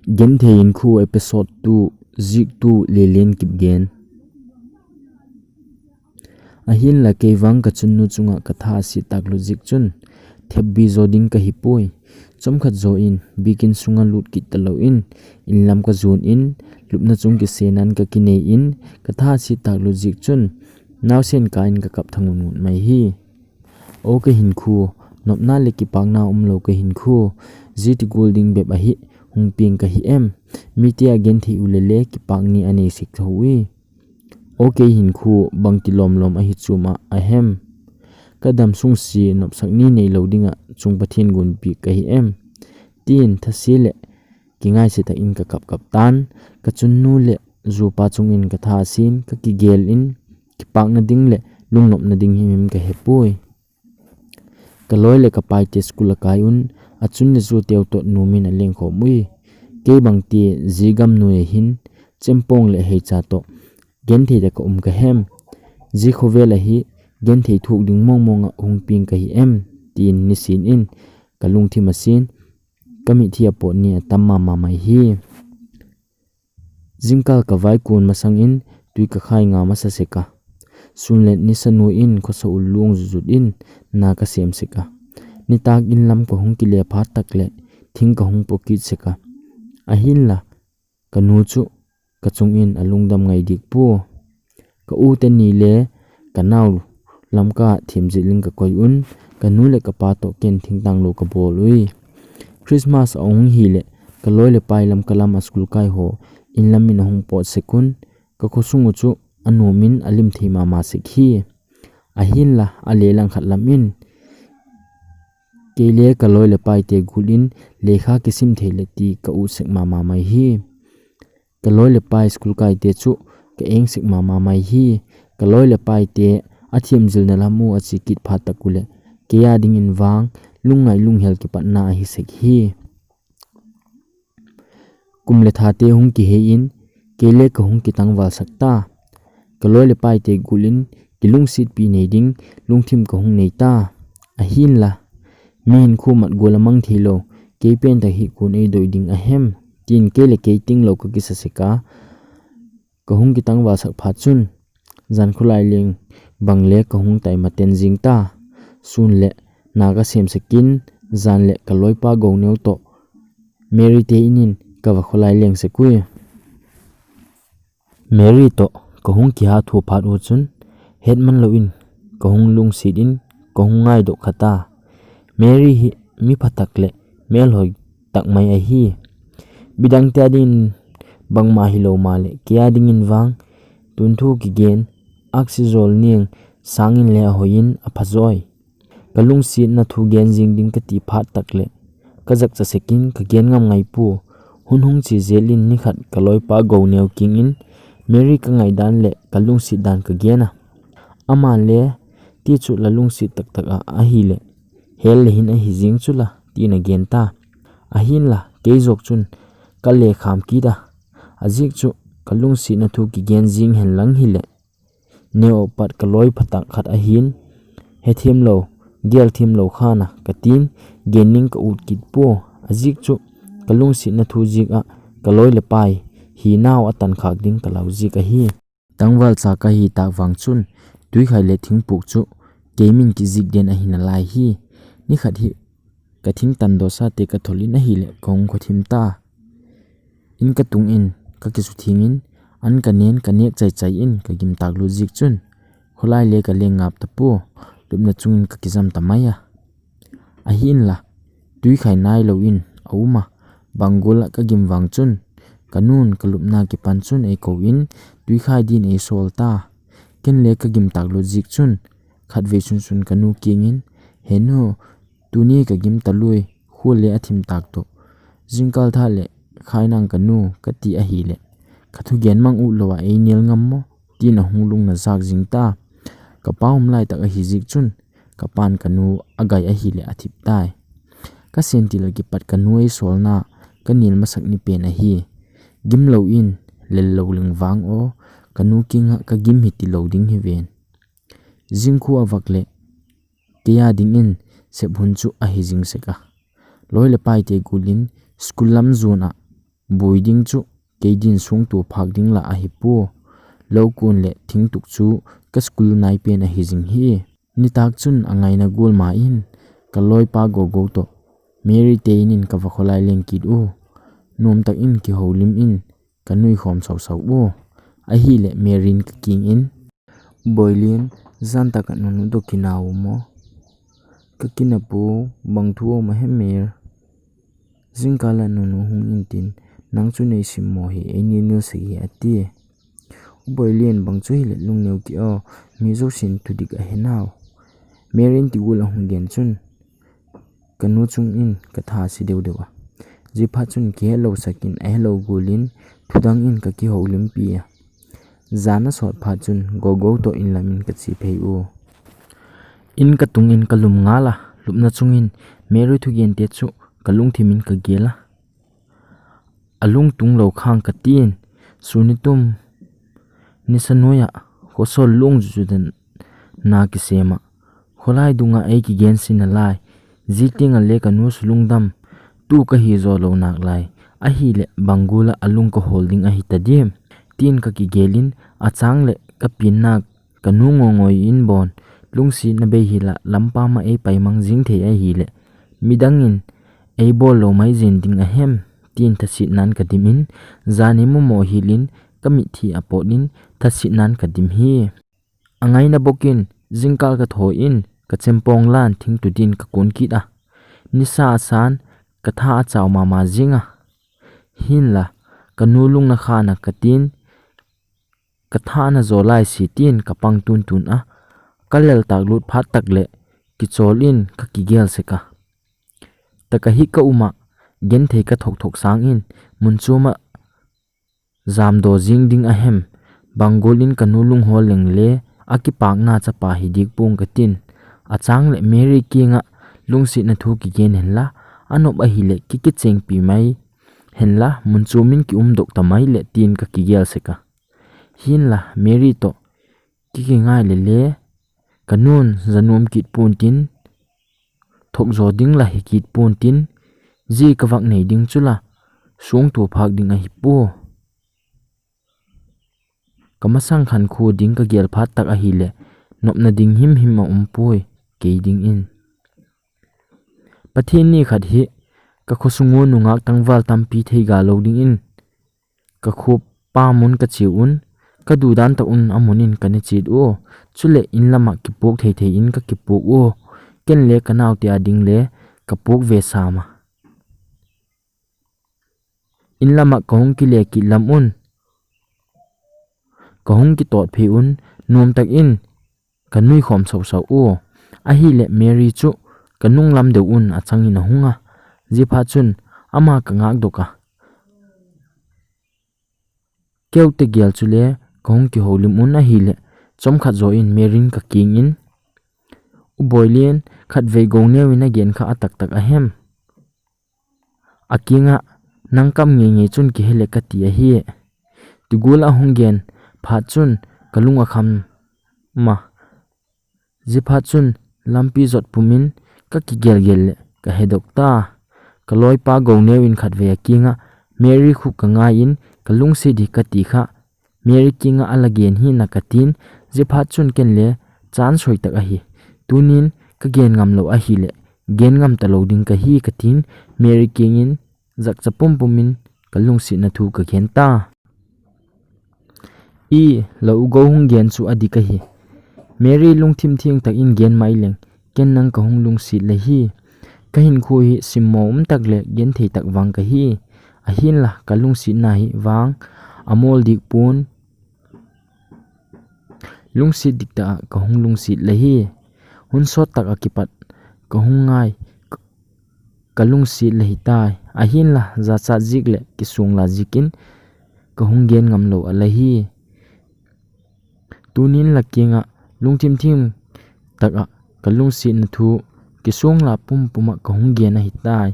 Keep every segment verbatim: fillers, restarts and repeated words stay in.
Genthei Hinkhua episode two, ziktu Lelen Kipgen. Ahinla kei vang ka chunnu chung ah ka tha a siat tâk lut ziak chun, thepbi zaw ding ka hi puai. Chawmkhat zaw in biakin sung ah lût kit talo in, inlam ka zuan in, lupna chung kisena'n ka kinei in, ka tha a siat tâk lut ziak chun, nausen ka in ka kap tha ngun ngut mai hi. Aw ka hinkhua, nopna leh kipâkna umlo ka hinkhua, zia ti gual ding bep ahi, hung piang ka hi em? Mite a genthei u leh le kipâk ni a nei sek tho ui. Aw kei hinkhua, bangti lawmlawm ahi chuam ah a hem? Ka dam sung sia nopsak ni neilo ding ah chung Pathian guanpiak ka hi em? ti'n thasia leh kingaise tak in ka kap kap ta'n. Ka chunnu leh zuapa chung in ka tha a sia'n ka kigel in, kipâkna ding leh lungnopna ding himhim ka he puai. Ka lawi leh ka paite school a kai un, a chun leh zuateu tawh nuam in a lengkhawm ui. Kei bangti zia gam nuai ah hin, chempawng leh heicha tawh genthei tak ah um ka hem? Zia khawvel ah hi genthei thuak ding mawngmawng ah hung piang ka hi em? ti'n nisin in ka lungthim a sia'n, ka mitthi a pawt ni a tam ma ma mai hi. Zingkal ka vaikuan masang in tui ka khai nga masa sek a. Sûn leh nisa nuai in khawsa ul luang zut zut in na ka sêm sek a. Nitâk in lam ka hung kile phat tak leh thing ka hung paw kit sek a. Ahinla, ka nu chu ka chung in a lungdam ngai diak pua. Ka ute ni le ka nau Lamka thiam zil in ka koi un, ka nu leh ka pa tawh ken thingtâng lo ka bawl ui. Christmas a hung hileh ka lawi leh pai Lamka lam a school kai haw in lam in a hung pawt sek un, ka khawsung uh chu a nuam in a lim thei ma ma sek hi. Ahinla a le lang khat lam in kei le ka lawi leh paite gual in lekha kisim thei leh ti ka ut sek ma ma mai hi. Ka lawi leh pai school kaite chu ka eng sek ma ma mai hi. Ka lawi leh paite a thiam zilna lam uh a chia kit phat tak uh leh kei â dingin vang lungngai lunghel kipatna ahi sek hi. Kum leh thate hung kihei in kei le ka hung kitangvalsak ta. Ka lawi leh paite gual in kilungsiatpi nei ding lungthim ka hung nei ta. Ahinla, mi hinkhua mat gual a mang theilo, kei pen tak hi kua'n ei doi ding a hem? ti'n kei leh kei tinglo ka kisa sek a. Ka hung kitangvalsak phat chun, jan khawlai leng bang le ka hung tai ma ten zing ta. Sûn leh na ka sêm sek in, jan leh ka lawipa Goneu tawh Mary te in in ka va khawlai leng sek ui. Mary tawh ka hung kiha thua phat ua chun, hetman lo in ka hung lungsiat in ka hung ngaidok kha ta. Mary hi mi pha tak leh mêlhoi tak mai ahi. Midangte â dingin bangma hilo maleh kei â dingin vang, tunthu kigen, aksi zawl niang sâng in le a hoi in a phazawi. Ka lungsiatna thu gen zing ding ka ti phat tak leh ka zakcha sek in ka gen ngam ngai pua. Hun hung chia zel in ni khat ka lawipa Goneu kiang in Mary ka ngaidan leh ka lungsiat dan ka gen a. Ama'n le, ti chu la lungsiat tak tak ah ahileh hel le hin ahi zing chu la, ti'n a gen ta. Ahinla kei zawk chun ka le kham kit a. A ziak chu ka lungsiatna thu kigen zing hen lang hileh, neu ah pat ka lawi pha tak khat ahi'n, hethiamlo, gêlthiamlo khan a ka ti'n, gen ding ka ut kit pua. A ziak chu ka lungsiatna thu ziak ah ka lawi leh pai hinau a tankhâk ding ka lau ziak ahi. Tangvalcha ka hi tâk vang chun, tuikhai leh thingpuak chu kei min kizik den ahi nalai hi. Ni khat hi ka thing tandawsate ka thol in ahileh ka hung khawthim ta. In ka tung in ka kisuthiang in, an ka nen ka nêk chai chai in ka gim tâk lut ziak chun, khawlai le ka leng ngap ta pua, lupna chung in ka kizam ta mai a. Ahinla, tuikhai nailo in a um a, bang gual ah ka gim vang chun, ka nu'n ka lupna kipan chun ei ko in, tuikhai din ei sawl ta. Ken le ka gim tâk lut ziak chun, khatvei sunsun ka nu kiang in, He nu, tuni ka gim ta lui, khua le a thim tâk tawh, zingkâl tha leh khai nang ka nu, ka ti ahileh, ka thugen mang ut lo ah ei nial ngam maw? ti'n a hung lungna zâk zing ta. Ka pa um lai tak ahi ziak chun, ka pa'n ka nu a gai ahileh a thip tai. Ka sêntil ah kipat ka nu ei sawlna ka nial masak ni pen ahi. Gimlo in, lello leng vang aw, ka nu kiang ah ka gim hi tilo ding hi ven. Zingkhua a vak leh, kei â dingin sep hun chu ahi zing sek a. Lawi leh paite gual in school lam zuan ah Buai ding chu kei din suangtua phâk ding lah ahi pua. Lo kuan leh thingtuk chu ka school nai pen ahi zing hi. Nitâk chun a ngaina gual ma in ka lawipa Gogo tawh Mary te in in ka va khawlai leng kit u. Nuam tak in kiholim in ka nui khawm sau sau u. Ahileh Mary in ka kiang in, U Bawilian, jan tak ah nunu tawh kina u maw? Ka kina pua, bang thu um a hem Mary? Zingkal ah nunu hung intin, nang chu nei simmaw hi ei ni nilsak hi a tia. U Bawilian, bang chu hileh lungneu ki aw, mi zosia'n thudik a he nau. Mary in ti gual a hung gen chun ka nu chung in ka tha si deu deu a. Ziaphatchun kihetlosak in a helo gual in thudang in ka kiholimpi a. Jan a sawt phat chun Gogo tawh in lam in ka chia phei ua. In ka tung in ka lum ngal a, lupna chung in Mary thugente chu ka lungthim in ka gel a. A lungtung lo khang ka ti'n, sun ni tum nisa nuai ah khawsawl lungzu chu den na kisêm ah, khawlai dung ah ei kigen sina lai, zia tiang ah le ka nu su lungdam tu ka hi zaw lo nâk lai, ahileh bang gual ah a lung ka hawl ding ahi ta diam? Ti'n ka kigel in, a châng leh ka pianna ka nu ngawngawi in bawn, lungsiatna bei hil ah lam pâm ah ei pai mang zing thei ahileh midang in ei bawl lo mai zing ding a hem? Ti'n thasiatna'n ka dim in, jani mamaw hil in ka mitthi a pawt in thasiatna'n ka dim hi. A ngaina bawk in zingkal ka thaw in ka chempawng la'n thingtu din ka kuan kit a. Nisa a sa'n ka tha a chau ma ma zing a. Hinla, ka nu lungna khan a ka ti'n, ka tha na zaw lai si ti'n ka pang tun tun a. Ka lel tâk lut phat tak leh kichawl in ka kigel sek a. Tak ah hi ka um ah, genthei ka thok thok sâng in, mun chuam ah jamdaw zing ding a hem? Bang gual in ka nu lunghawl leng le a kipâkna chapa hi diak pua'ng ka ti'n, a châng leh Mary kiang ah lungsiatna thu kigen henla, a nop ahileh ki kichêngpi mai henla, mun chuam in ki umdok ta mai leh ti'n ka kigel sek a. Hinla, Mary tawh ki kingai le le, ka nu'n za nuam kit pua'n tin, thok zaw ding la hi kit pua'n tin, zia ka vak nei ding chu la suangtua phâk ding ahi pua. Ka masang khankhua ding ka gel phat tak ahileh, nopna ding him him a um puai kei dingin. Pathian ni khat hi ka khaw sung ua nungâk tangval tampi thei ga lo dingin ka khua pa mun ka chia un, ka dudan tak un a mun in ka ne chiat ua. Chuleh, in lam ah kipuak thei thei in ka kipuak ua, ken le ka naute â ding le ka puak ve sam a. In lam ah ka hung kile kit lam un ka hung kitawt phei un, nuam tak in ka nui khawm sau sau ua. Ahileh, Mary chu ka nung lam deu un a chang in a hung a, ziaphatchun ama ka ngâkdok a. Keute gel chule ka hung kiholim un ahileh, chawmkhat zaw in Mary in ka kiang in, U Bawilian, khatvei go neu in a gen kha a tak tak a hem? A kiang ah, Nang kam ngei ngei chun kihe leh, ka ti ahi. Ti gual a hung gen phat chun ka lung a kham a. Ziaphatchun, lampi zot pum in ka kigel gel leh ka hedok ta. Ka lawipa go neu in khatvei a kiang ah, Mary khu ka ngai in, ka lungsiat hi ka ti kha, Mary kiang ah a la gen hi'n a ka ti'n, ziaphatchun ken le chan soi tak ahi. Tunin ka gen ngamlo ahileh, gen ngam talo ding ka hi ka ti'n, Mary kiang in zakcha pum pum in ka lungsiatna thu ka gen ta. I, la u go hung gen chu a dik ahi. Mary lungthim thiang tak in gen mai leng, ken nang ka hung lungsiat la hi. Ka hinkhua hi simmaw um tak leh genthei tak vang ka hi. Ahinla, ka lungsiatna hi vang a mawl dik pua'n, lungsiat dik tak ah ka hung lungsiat la hi. Hun sawt tak ah kipat ka hung ngai, ka lungsiat la hi tai. Ahinla, jachat ziak leh kisuangla ziakin ka hung gen ngamlo a la hi. Tunin la kiang ah lungthim thiang tak ah ka lungsiatna thu kisuangla pum pum ah ka hung gen ahi tai.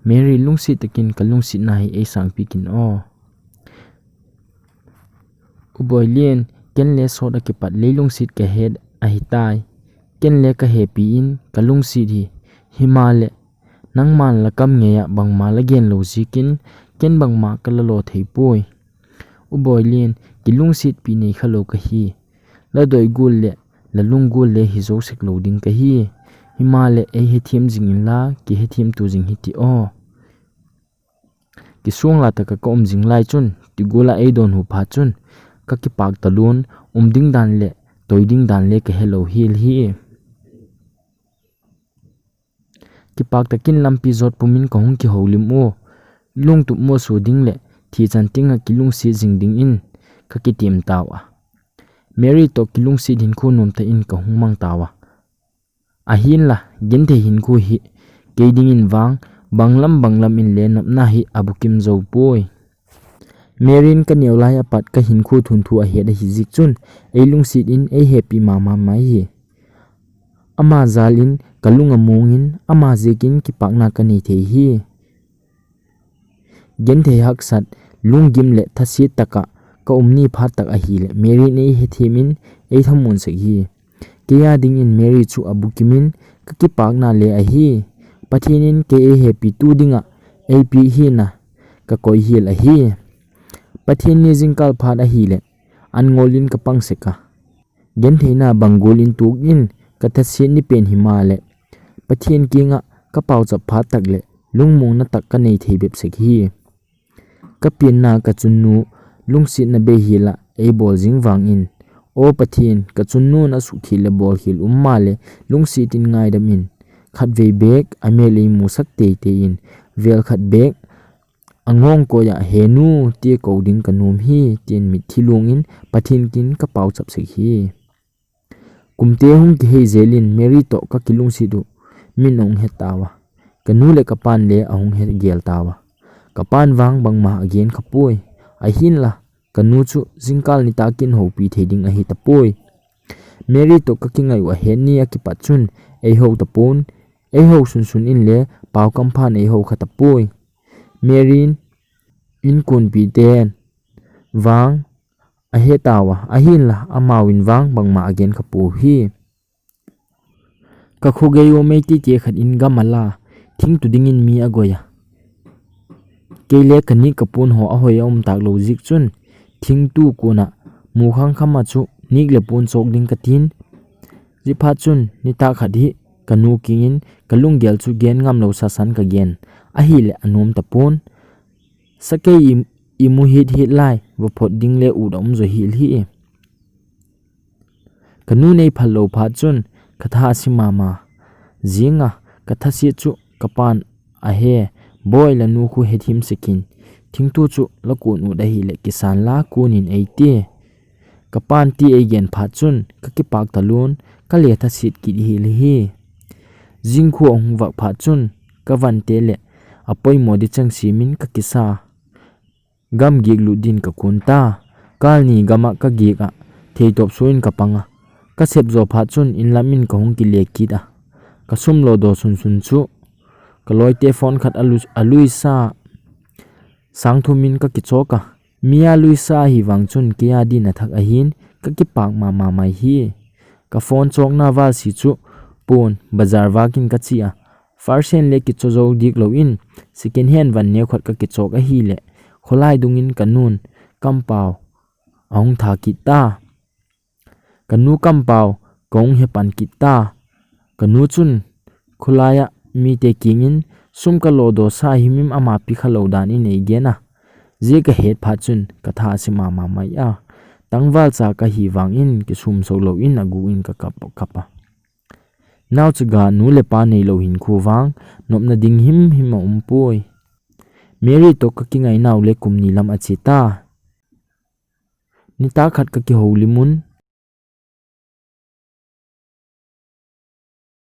Mary, lungsiat tak in ka lungsiatna hi ei sângpi kin aw. U Bawilian, ken le sawt ah kipat lei lungsiat ka het ahi tai. Ken le ka hepi in ka lungsiat hi. Himaleh, nangma'n la kam ngei ah bangma la genlo ziakin Ken bangma ka la law thei puai. U Bawilian, kilungsiatpi nei kha lo ka hi. La doi gual leh la lung gual le hi zo sek lo ding ka hi. Himaleh ei hethiam zing inla, kihethiamtua zing hi ti aw. Kisuangla tak ah ka um zing lai chun, ti gual ah ei dawnhu phat chun, ka kipâk talua'n, um ding dan leh toi ding dan le ka helo hial hi. Kipâk tak in lampi zawt pum in ka hung kiholim ua, lungtup mualsua ding leh thi chan tiang ah kilungsiat zing dingin ka kitiam tau a. Mary tawh kilungsiat hinkhua nuam tak in ka hung mang tau a. Ahi'n la, genthei hinkhua hi kei dingin vang banglam banglam inle nopna hi a bukim zo puai. Mary in ka neu lai a pat ka hinkhua thunthu a het ahi ziak chun, ei lungsiat in ei hepi ma ma mai hi. Ama jâl in ka lung a muang in, ama ziakin kipâkna ka nei thei hi. Genthei, haksat, lunggim leh thasiat tak ah ka um ni phat tak ahileh Mary in ei hethiam in ei thamuan sek hi. Kei â dingin Mary chu a bukim in, ka kipâkna le ahi. Pathian in kei ei hepitu ding ah ei piak hi'n a ka koi hial ahi. Pathian ni zingkâl phat ahileh, an ngawl in ka pang sek a, gentheina bang gual in tuak in ka thasiat ni pen himaleh, Pathian kiang ah ka pauchap phat tak leh lungmuanna tak ka nei thei bep sek hi. Ka pianna ka chunnu lungsiatna bei hial ah ei bawl zing vang in, aw Pathian, ka chunnu'n a sukkhial leh bawlkhial um maleh lungsiat in ngaidam in, khatvei bêk a mêl ei musak tei tei in, vêl khat bêk a ngawngkawi ah, He nu, tia ko ding ka nuam hi, ti'n mitthi luang in Pathian kiang ka pauchap sek hi. Kumte hung kihei jel in Mary tawh ka kilungsiat uh min a hung he tau a, ka nu leh ka pa'n le a hung he gel tau a. Ka pa'n vang bangma a gen kha puai. Ahi'n la, ka nu chu zingkâl nitâk in hopi thei ding ahi ta puai. Mary tawh ka kingai uh a het ni a kipat chun ei ho ta pua'n, ei ho sun sun inle pau kam pha'n ei ho kha ta puai. Mary in inkuanpite'n vang a he tau a, ahi'n la amau in vang bangma a gen kha pua hi. Ka khua gei ua meitite khat in gam a la, thingtu dingin mi a goi a, kei le ka nîk ka puan haw a hoi a um tâk lo ziak chun, thingtu kuan ah mu khang kham ah chu nîk leh puan chawk ding ka ti'n. Ziaphatchun nitâk khat hi ka nu kiang in ka lunggel chu gen ngamlo sasan ka gen, ahileh a nuam ta pua'n. Sakei i, i mu hit hit lai va phot ding le ut a um zaw hial hi. Ka nu'n ei phallo phat chun ka tha a si ma ma ziang a, ka thasiat chu ka pa'n a he, Bawi, la nu khu hethiam sek in, thingtu chu la kuan ut ahileh kisan la kuan in ei tia. Ka pa'n ti ei gen phat chun ka kipâk talua'n, ka le thasiat kit hial hi. Zingkhua a hung vâk phat chun ka vante leh a poimaw di chang siam in ka kisa. Gam giak lut din ka kuan ta. Kâl ni gam ah ka giak ah theitawp sua in ka pang a, ka sep zaw phat chun inlam in ka hung kile kit a, ka sum lawdaw sun sun chu ka lawite phone khat a lu-, a luisa sâng thum in ka kichawk a, mi a luisa ahi vang chun kei a din a thak ahi'n, ka kipâk ma ma mai hi. Ka phone chawkna vâlsi chu puan bazar vâk in ka chia a, first hand le kichaw zo diak lo in second hand van neu khat ka kichawk ahileh, khawlai dung in ka nu'n kampau a hung tha kit ta. Ka nu kampau ka hung he pan kit ta. Ka nu chun khawlai ah mite kiang in sum ka lawdaw sa himhim ama pi kha lo dan in ei gen a, zia ka het phat chun ka tha a si ma ma mai a, tangval cha ka hi vang in kisûm so lo in a gûk in ka kap kap a. Nauchaga nu leh pa neilo hinkhua vang nopna ding himhim a um puai. Mary tawh ka kingainau le kum ni lam a chia ta. Nitâk khat ka kiholim un,